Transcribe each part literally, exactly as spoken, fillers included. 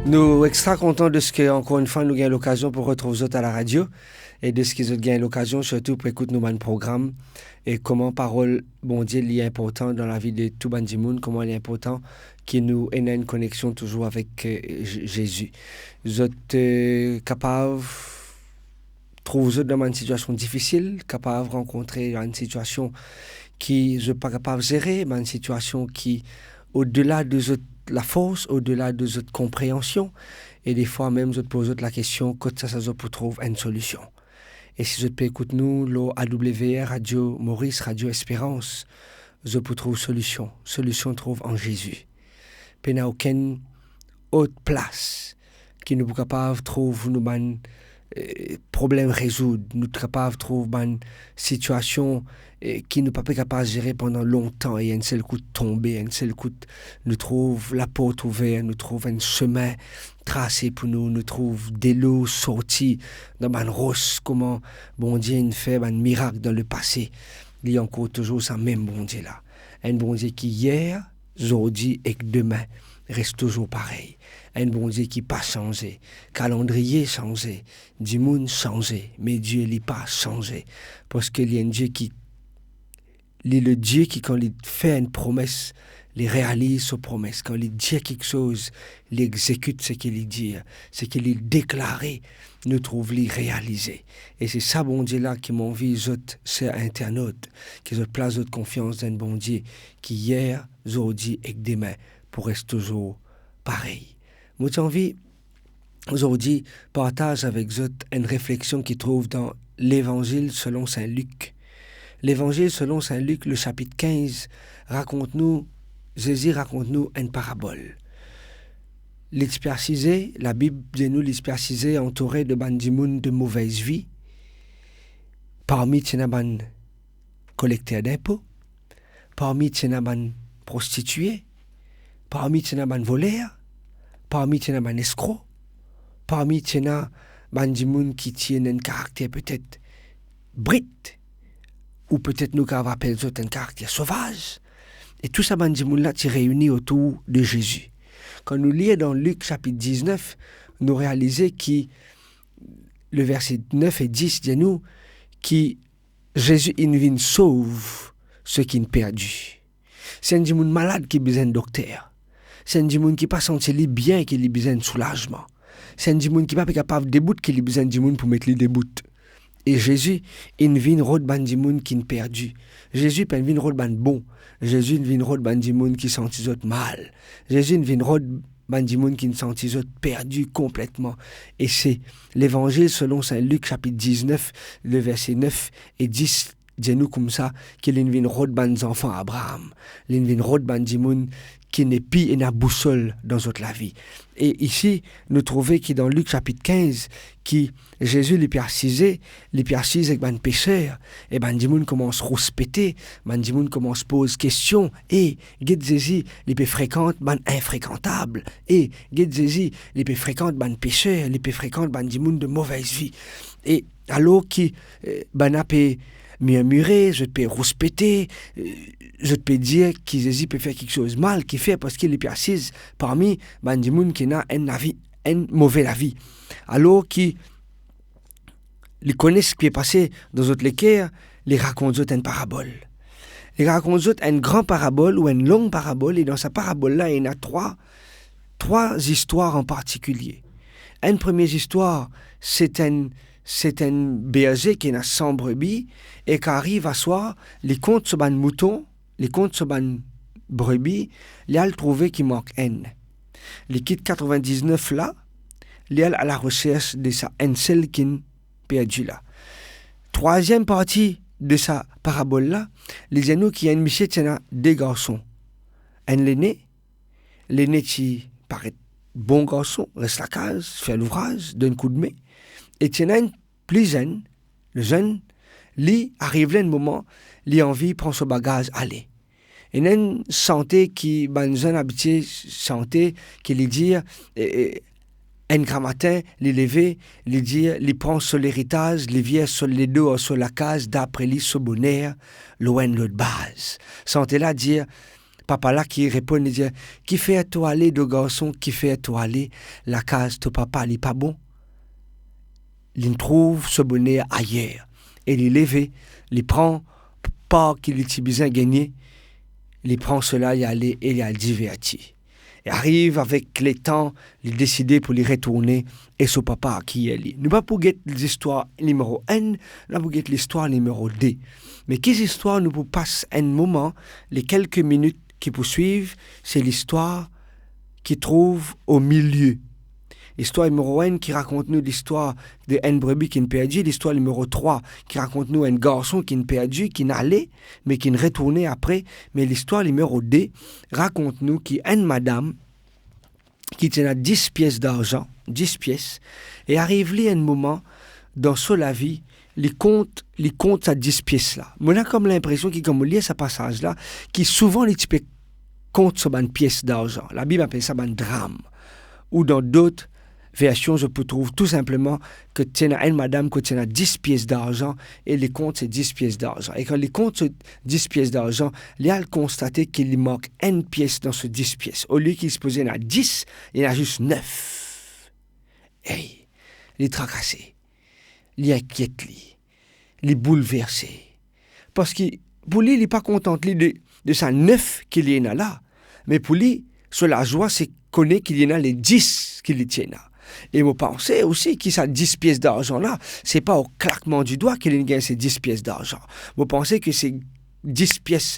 Nou extra kontan deski ankor enn fwa nou gagn lokazion pou retrouv zot a la radio e deski zot gagn lokazion sirtou pou ekout nou bann program e kouma parol Bondie li inportan dan lavi de tou bann dimoun, kouma li inportan ki nou ena enn koneksion touzour avek, eh, Je-, Zezi. Zot, eh, kapav trouv zot dan bann sitiasion difisil, kapav rankontre bann sitiasion ki zot pa kapav zere, bann sitiasion ki odela de zot lafors, odela de zot konpreansion, e defwa mem zot poz zot lakestion, kot sa, sa zot pou trouv enn solision. E si zot pe ekout nou lor A W R Radio Maurice, Radio Esperance, zot pou trouv solision. Solision trouv an Zezi. Pena okenn ot plas ki nou pou kapav trouv nou bann, eh, problem rezoud, nou kapav trouv bann sitiasion, eh, ki nou pa pe kapav zere pandan lontan e enn sel kou tonbe, enn sel kou nou trouv laport ouver, nou trouv enn semin trase pou nou, nou trouv delo sorti dan bann ros, kouma Bondie inn fer bann mirak dan lepase. Li ankor touzour sa mem Bondie la. Enn Bondie ki yer, zordi ek demin res touzour parey. Enn Bondie ki pa sanze. Kalandriye sanze, dimoun sanze, me Die li pa sanze. Parski li enn Die ki, li le Die ki kan li fer enn promes, li realiz so promes. Kan li dir kiksoz, li exekit seki li dir, seki li deklare, nou trouv li realize. E se sa Bondie la ki mo anvi zot, ser internat, ki zot plas zot konfians dan enn Bondie ki yer, zordi ek demin pou res touzour parey. Mo ti anvi zordi partaz avek zot enn refleksion ki trouv dan Levanzil selon Sin Lik. Levanzil selon Sin Lik, le sapit kinz, rakont nou, Zezi rakont nou enn parabol. Li ti pe asize, Labib dir nou li ti pe asize antoure de bann dimoun de movez vi. Parmi ti ena bann kolekter dinpo, parmi ti ena bann prostitie, parmi ti ena bann voler, parmi ti ena bann eskro, parmi ti ena bann dimoun ki ti ena enn karakter petet brit, ou petet nou kapav apel zot enn karakter sovaz. E tou sa bann dimoun la ti reini otour de Zezi. Kan nou lir dan Lik sapit diznef, nou realize ki le verse nef e dis dir nou ki Zezi inn vinn sov seki inn perdi. Se enn dimoun malad ki bizin dokter. Se enn dimoun ki pa santi li bien ki li bizin soulazman. Se enn dimoun ki pa pe kapav debout ki li bizin dimoun pou met li debout. E Zezi inn vinn rod bann dimoun ki inn perdi. Zezi pa inn vinn rod bann bon. Zezi inn vinn rod bann dimoun ki santi zot mal. Zezi inn vinn rod bann dimoun ki inn santi zot perdi konpletman. E se Levanzil selon Sin Lik, sapit diznef, le verse nef e dis, dir nou koumsa, ki li inn vinn rod bann zanfan Abraam. Li inn vinn rod bann dimoun ki nepli ena bousol dan zot lavi. E isi, nou trouve ki dan Lik sapit kinz, ki Zezi li pe asize, li pe asiz ek bann peser, e bann dimoun koumans rouspete, bann dimoun koumans poz kestion, e get Zezi, li pe frekant bann infrekantab, e get Zezi, li pe frekant bann peser, li pe frekant bann dimoun de movez vi. E alor ki, eh, bann la pe mirmire, zot pe rouspete, eh, zot pe dir ki Zezi pe fer kiksoz mal, kifer, parski li pe asiz parmi bann dimoun ki ena enn lavi, enn move lavi. Alor ki li kone seki pe pase dan zot leker, li rakont zot enn parabol. Li rakont zot enn gran parabol ou enn long parabol, e dan sa parabol la, ena trwa, trwa zistwar an partikilie. Enn premie zistwar, se enn, se enn berze ki ena san brebi, e kan ariv aswar, li kont so bann mouton, li kont so bann brebi, li al trouve ki mank enn. Li kit katrevin-diznef la, li al alarosers de sa enn sel ki'nn perdi la. Trwaziem parti de sa parabol la, li dir nou ki enn misie ti ena de garson. Enn lene, lene ti paret bon garson, res lakaz, fer louvraz, donn koudme. E ti ena enn pli zenn, le zenn, li ariv li enn moman, li anvi pran so bagaz ale. Ena enn sante ki bann zenn abitie sante, ki li dir, e, e, enn gramatin, li leve, li dir, li pran so leritaz, li vir so ledo ar so lakaz, dapre li so boner, lor enn lot baz. Sante la dir, papa la ki reponn, li dir, "Kifer to ale, do garson, kifer to ale? Lakaz to papa, li pa bon?" Li trouv so boner ayer. E li leve, li pran par ki li ti bizin gagne, li pran sela, li ale e li al diverti. E ariv avek letan, li deside pou li retourne e so papa akiyer li. Nou pa pou get listwar nimero enn, nou pou get listwar nimero de. Me ki zistwar nou pou pas enn moman, le kelke minit ki pou swiv, se listwar ki trouv omilie. Listwar nimero enn ki rakont nou listwar de enn brebi ki'nn perdi, listwar nimero trwa ki rakont nou enn garson ki'nn perdi, ki'nn ale, me ki'nn retourne apre, me listwar nimero de rakont nou ki enn madam ki ti ena dis pies darzan, dis pies, e ariv li enn moman dan so lavi, li kont, li kont sa dis pies la. Mo ena kom linpresion ki, kan mo lir sa pasaz la, ki souvan li ti pe kont so bann pies darzan. Labib apel sa bann dram. Ou dan dot version, zot pou trouv tou sinpleman ki ti ena enn madam ki ti ena dis pies darzan e li kont se dis pies darzan. E kan li kont so dis pies darzan, li al konstate ki li mank enn pies dan so dis pies. Olie ki sipoze ena dis, li ena zis nef. Ey, li trakase, li inkiet li, li boulverse. Parski pou li, li pa kontant li de, de sa nef ki li ena la, me pou li, so lazwa se kone ki li ena le dis ki li ti ena. E mo panse osi ki sa dis pies darzan la, se pa o klakman di dwa ki li'nn gagn se dis pies darzan. Mo panse ki se dis pies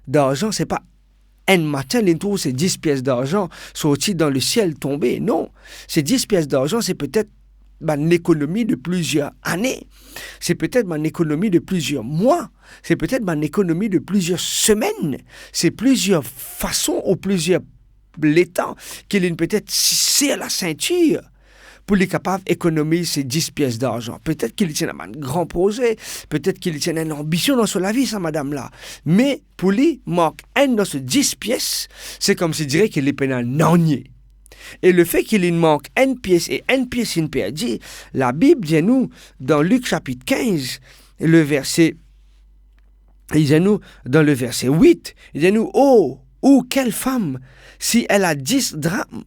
darzan, se pa enn matin li'nn trouv se dis pies darzan sorti dan lesiel tonbe. Non, se dis pies darzan, se petet bann ekonomi de plizier ane, se petet bann ekonomi de plizier mwa, se petet bann ekonomi de plizier semenn, se plizier fason ou plizier letan ki li'nn petet si-, ser lasintir pou li kapav ekonomiz se dis pies darzan. Petet ki li ti ena bann gran proze, petet ki li ti ena enn lanbision dan so lavi, sa madam la. Me pou li, mank enn dan so dis pies, se komsi dire ki li pena nanye. E lefet ki li'nn mank enn pies e enn pies inn perdi, Labib dir nou dan Lik sapit kinz, le verse, li dir nou dan le verse wit, li dir nou, "Oh, ou quelle femme, si elle a dix drachmes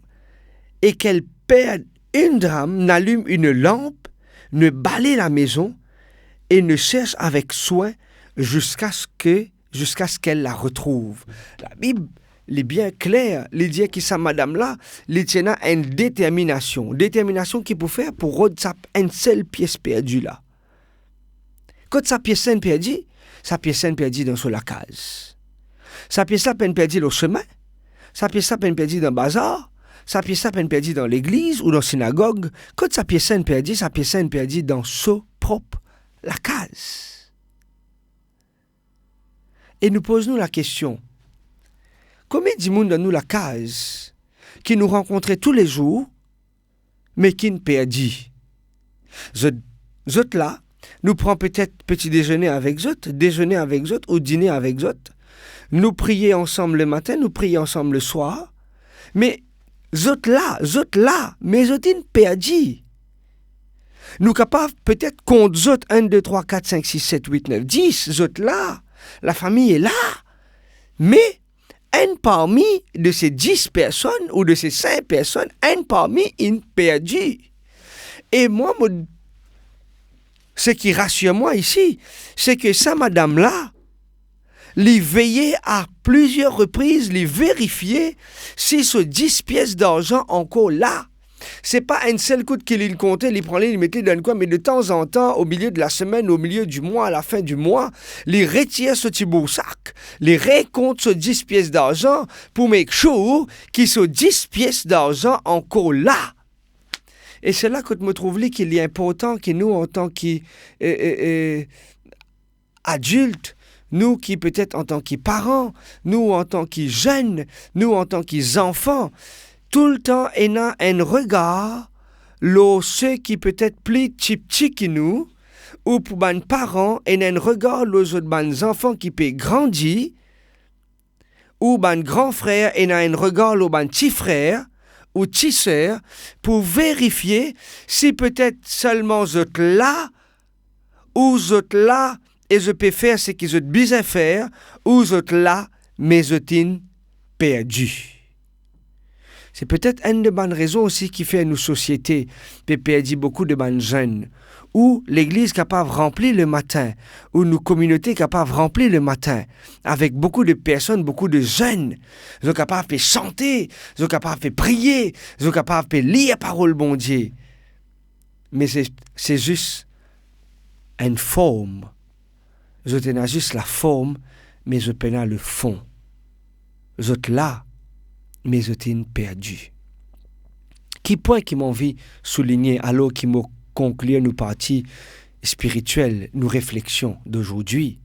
et qu'elle perd une drachme, n'allume une lampe, ne balaye la maison et ne cherche avec soin jusqu'à ce que, jusqu'à ce qu'elle la retrouve." Labib, li bien kler, li dir ki sa madam la, li ti ena enn determinasion. Determinasion ki pou fer pou rod sa enn sel pies perdi la. Kot sa pies la inn perdi? Sa pies la inn perdi dan so lakaz. Sa pies la pa'nn perdi lor semin. Sa pies la pa'nn perdi dan bazar. Sa pies la pa'nn perdi dan legliz ou dan sinagog. Kot sa pies la inn perdi? Sa pies la inn perdi dan so prop lakaz. E nou poz nou lakestion, konbien dimoun dan nou lakaz ki nou rankontre toulezour, me ki'nn perdi? Zot, zot la, nou pran petet peti dezene avek zot, dezene avek zot ou dine avek zot. Nou priye ansam lematin, nou priye ansam leswar. Me zot la, zot la, me zot inn perdi. Nou kapav petet kont zot, enn, de, trwa, kat, sink, sis, set, wit, nef, dis, zot la, lafami la. Me enn parmi de se dis personn ou de se sink personn, enn parmi inn perdi. E mwa, mo, seki rasir mwa isi, se ki sa madam la, li veye a plizier repriz, li verifie si so dis pies darzan ankor la. Se pa enn sel kout ki li'nn konte, li pran li, li met li dan enn kwin, me de tanzantan, o milie de lasemenn, o milie di mwa, a lafin di mwa, li retir so ti boursak, li rekont so dis pies darzan pou make sure ki so dis pies darzan ankor la. E se la kot mo trouv li ki li inportan ki nou, antan ki, e, e, e, adilt, nou ki petet antan ki paran, nou antan ki zenn, nou antan ki zanfan, toultan ena enn regar lor seki petet pli tipti ki nou, ou pou bann paran ena enn regar lor zot bann zanfan ki pe grandi, ou bann gran frer ena enn regar lor bann ti frer ou ti ser pou verifie si petet selman zot la, ou zot la e zot pe fer seki zot bizin fer, ou zot la me zot inn perdi. Se petet enn de bann rezon osi ki fer nou sosiete pe perdi boukou de bann zenn, ou legliz kapav ranpli lematin, ou nou kominote kapav ranpli lematin, avek boukou de personn, boukou de zenn. Zot kapav pe sante, zot kapav pe priye, zot kapav pe lir parol Bondie. Me se, se zis enn form. Zot ena zis laform, me zot pena lefon. Zot la, me zot inn perdi. Ki pwin ki mo anvi souligne alor ki mo konklir nou parti spiritiel, nou refleksion dozordi,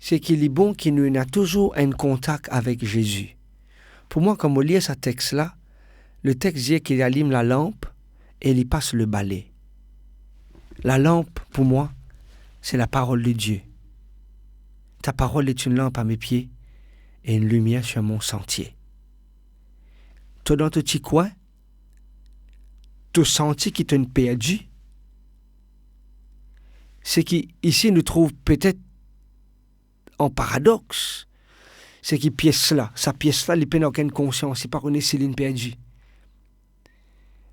se ki li bon ki nou ena touzour enn kontak avek Zezi. Pou mwa, kan mo lir sa text la, le text dir ki li alim lalanp e li pas le bale. Lalanp, pou mwa, se laparol de Die. Ta parole est une lampe à mes pieds et une lumière sur mon sentier. To dan to ti kwin, to santi ki to inn perdi, se ki isi nou trouv petet an paradox, se ki pies la, sa pies la, li pena okenn konsians, li pa kone si linn perdi.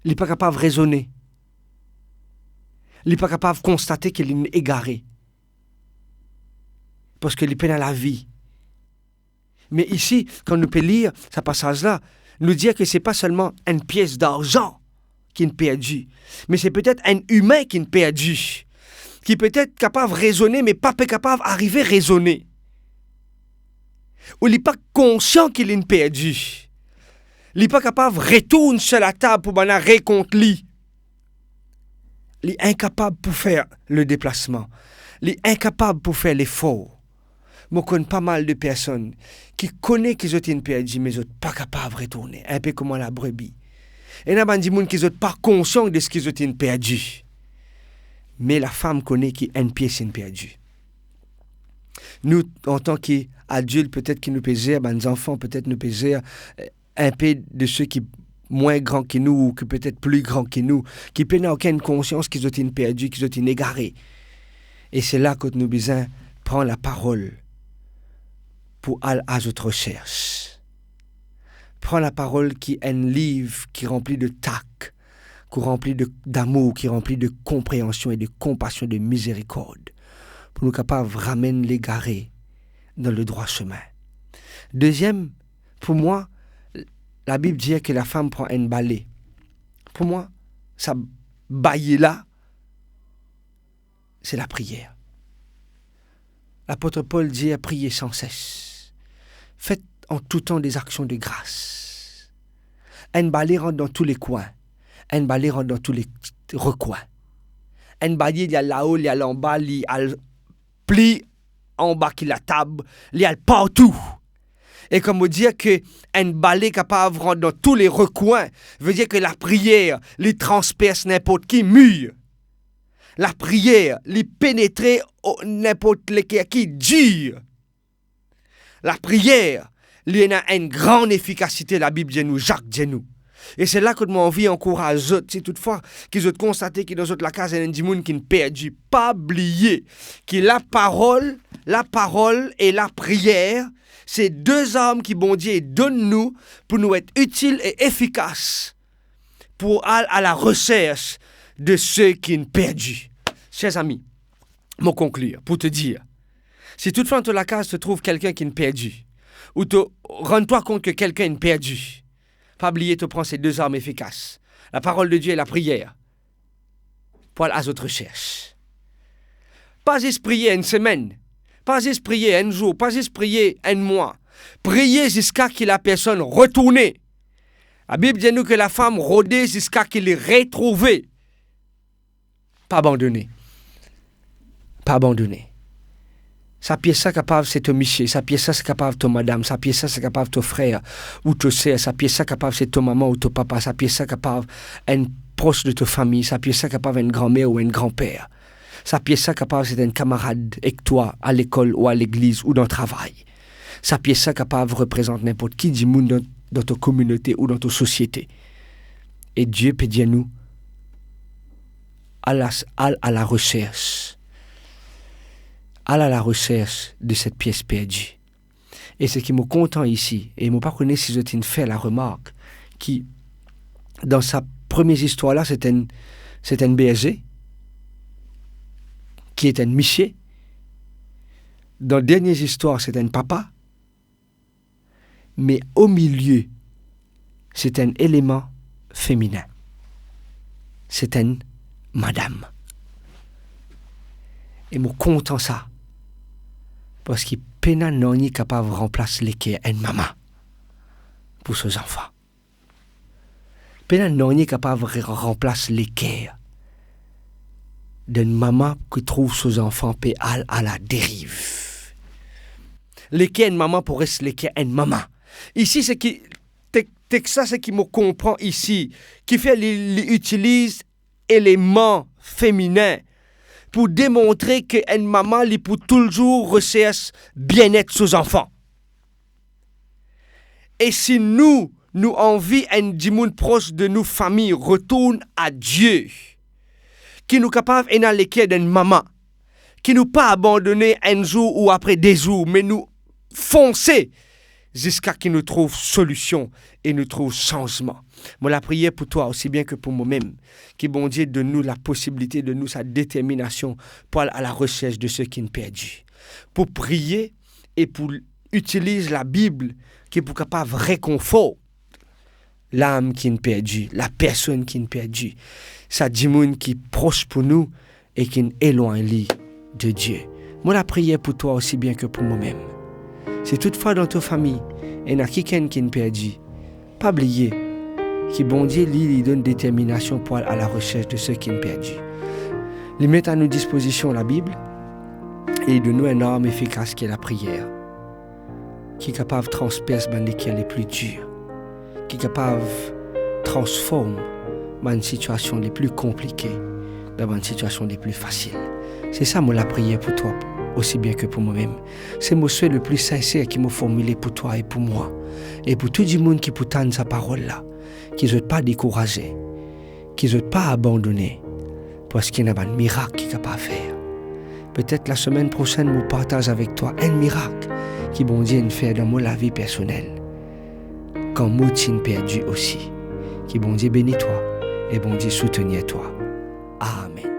Li pa kapav rezone. Li pa kapav konstate ki linn egare. Parski li pena lavi. Me isi, kan nou pe lir sa pasaz la, nou dir ki se pa selman enn pies larzan ki'nn perdi, me se petet enn imin ki'nn perdi, ki petet kapav rezone, me pa pe kapav arive rezone. Ou li pa konsian ki linn perdi. Li pa kapav retourn sir latab pou bann la rekont li. Li inkapab pou fer le deplasman. Li inkapab pou fer lefor. Mo konn pa mal de personn ki kone ki zot inn perdi, me zot pa kapav retourne, inpe kouma labrebi. Ena bann dimoun ki zot pa konsian de seki zot inn perdi. Me lafam kone ki enn pies inn perdi. Nou, antan ki adilt, petet ki nou pe zer bann zanfan, petet nou pe zer, eh, inpe de seki mwin gran ki nou ou ki petet pli gran ki nou, ki pena okenn konsians ki zot inn perdi, ki zot inn egare. E se la kot nou bizin pran laparol pou al a zot resers. Pran laparol ki enn liv ki ranpli de tak, ki ranpli de, damour, ki ranpli de konpreansion e de konpasion, de mizerikord, pou nou kapav ramenn legare dan le drwa semin. Deziem, pou mwa, Labib dir ki lafam pran enn bale. Pou mwa, sa bale la, se lapriyer. Lapot Pol dir, priye san ses. Fet an tou tan dezaksion de gras. Enn bale rant dan tou le kwin. Enn bale rant dan tou le rekwin. Enn bale li al lao, li al anba, li al pli anba ki latab, li al partou. E kan mo dir ki enn bale kapav rant dan tou le rekwin, vedir ki lapriyer, li transpers ninport ki mir. Lapriyer, li penetre o-, ninport leker ki dir. Lapriyer, li ena enn gran efikasite, Labib dir nou, Zak dir nou. E se la kot mo anvi ankouraz zot, si toutfwa ki zot konstate ki dan zot lakaz ena enn dimoun ki'nn perdi, pa bliye ki laparol, laparol e lapriyer, se de zarm ki Bondie donn nou pou nou et itil e efikas pou al a la resers de seki inn perdi. Ser zami, mo konklir pou to dir, si toutfwa dan to lakaz to trouv kelkenn ki'nn perdi, ou to rann twa kont ki kelkenn inn perdi, pa bliye to pran se de zarm efikas, laparol de Die e lapriyer, pou al a zot resers. Pa zis priye enn semenn, pa zis priye enn zour, pa zis priye enn mwa. Priye ziska ki lapersonn retourne. Labib dir nou ki lafam rode ziska ki li retrouve. Pa abandone. Pa abandone. Sa pies la kapav se to misie, sa pies la se kapav to madam, sa pies la se kapav to frer ou to ser, sa pies la kapav se to mama ou to papa, sa pies la kapav enn pros de to fami, sa pies la kapav enn granmer ou enn granper. Sa pies la kapav se enn kamarad ek twa a lekol ou a legliz ou dan travay. Sa pies la kapav reprezant ninport ki dimoun dan, dan to kominote ou dan to sosiete. E Die pe dir nou, al a, al a la resers. Al a la resers de set pies perdi. E seki mo kontan isi, e mo pa kone si zot inn fer laremark, ki dan sa premie zistwar la, se enn, se enn berze, ki enn misie. Dan dernie zistwar, se enn papa. Me omilie, se enn eleman feminen. Se enn madam. E mo kontan sa, parski pena nanye kapav ranplas leker enn mama pou so zanfan. Pena nanye kapav re-, ranplas leker d'enn mama ki trouv so zanfan pe al a la deriv. Leker enn mama pou res leker enn mama. Isi, seki, tek-, text la, seki mo konpran isi, kifer li, li itiliz eleman feminen pou demontre ki enn mama, li pou touzour resers bienet so zanfan. E si nou, nou anvi enn dimoun pros de nou fami retourn a Die, ki nou kapav ena leker d'enn mama, ki nou pa abandone enn zour ou apre de zour, me nou fonse ziska ki nou trouv solision e nou trouv sanzman. Mo lapriyer pou twa osi bien ki pou momem, ki Bondie donn nou laposibilite, donn nou sa determinasion pou al a la resers de seki inn perdi, pou priye e pou itiliz Labib ki pou kapav rekonfort lam ki inn perdi, lapersonn ki inn perdi, sa dimoun ki pros pou nou e ki inn elwagn li de Die. Mo lapriyer pou twa osi bien ki pou momem. Si toutfwa dan to fami ena kikenn ki inn perdi, pa bliye ki Bondie, li, li donn determinasion pou al a la resers de seki inn perdi. Li met a nou dispozision Labib e li donn nou enn arm efikas ki lapriyer, ki kapav transpers bann leker le pli dir, ki kapav transform bann sitiasion le pli konplike dan bann sitiasion le pli fasil. Se sa mo lapriyer pou twa, osi bien ki pou momem. Se mo swe le pli sinser ki mo formile pou twa e pou mwa, e pou tou dimoun ki pou tann sa parol la, ki zot pa dekouraze, ki zot pa abandone, parski ena bann mirak ki kapav fer. Petet lasemenn prosenn, mo partaz avek twa enn mirak ki Bondie inn fer dan mo lavi personel, kan mo ti inn perdi osi. Ki Bondie beni twa e Bondie soutenir twa. Amen.